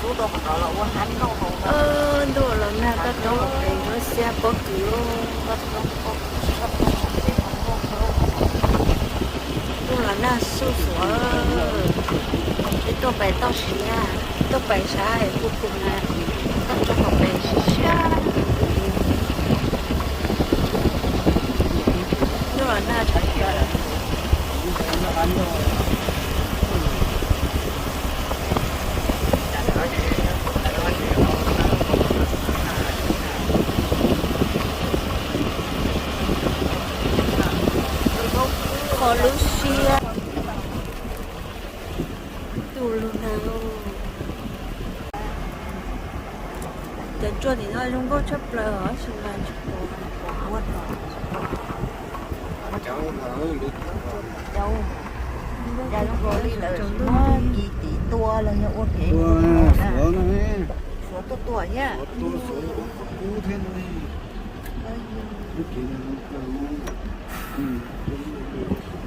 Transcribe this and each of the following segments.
Ntuj los nag toj roob hauv pes ntsuab xiab pob kws lauj. Ntuj los nag xuj xuav, peb tuaj pais toj siab, tuaj pais saib puj pug na, toj roob hauv pes siab. Ntuj los nag tshav. Qhov lub siab, tus lug nag. Cov tsua tim no zoo nkauj tshaj plaws os, tab sis mas tsis pom. Cov zoo li lawv muab ci tiv tua los yog ua kev suav tuaj tua thiab.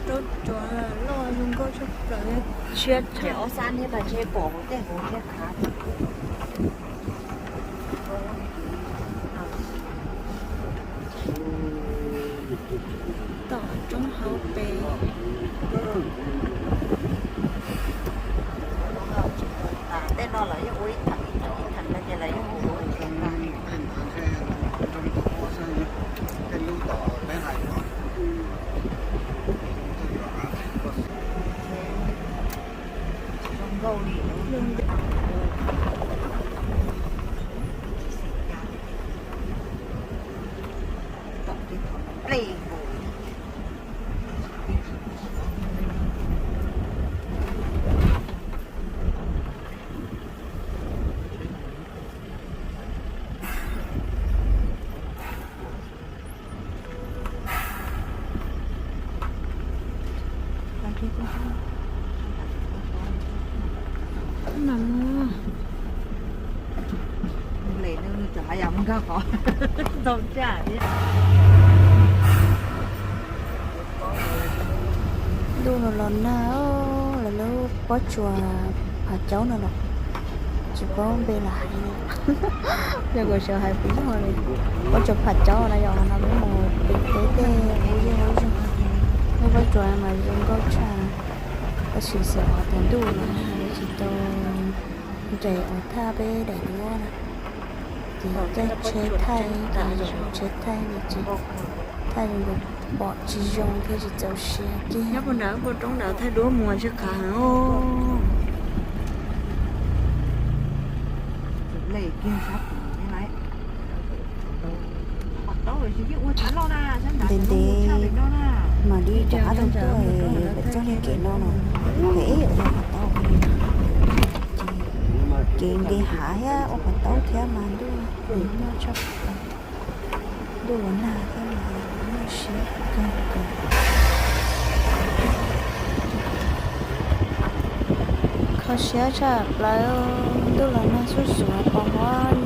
Rau tsua loj zoo nkauj tshaj plaws, tshiab tshaj. Ob sab niab mas ntshe pom hauv tej hauv thiab khav. Tom roob hauv pes. Tej no lawv yeej ua ib theem ib theem ib theem no ces lawv yeej ua ua ntxiv ntag. Tej lub tom peb hais no. Zoo nkauj li. Tom tej tom nplej nkaus. Ntuj los los nag, lawv lub pob tsuas phav caub no los tsis paub npe lam hais li. Yog kuv xav hais puv noj li. Pob tsuas phav caub no yog no peb mus pem peb tej ub zej ub zog. Lub pob tsuas mas zoo nkauj tshaj, tab sis xyov tias ntuj los nag tsis tau nres ua thaj peb daim duab na. Ces caij tsheb thaij, ces zaum tsheb thaij ces thaij zoo nkauj pom tsis zoo thiab tsis txaus siab kiag. Nyob puag nram puag roob nram thaij duab mus tsis qab heev. Ntev ntev mam li rov qab tau tuaj, lawv coj nej kev no los phem ua qhov tau. Ces kev nqis hav thiab ua qhov tau thiab mas ntuj nag tshaj plaws. Ntuj los nag thiab mas nag siab kawg nkaus. Kho siab tshaj plaws, ntuj los nag xuj xuav pos huab.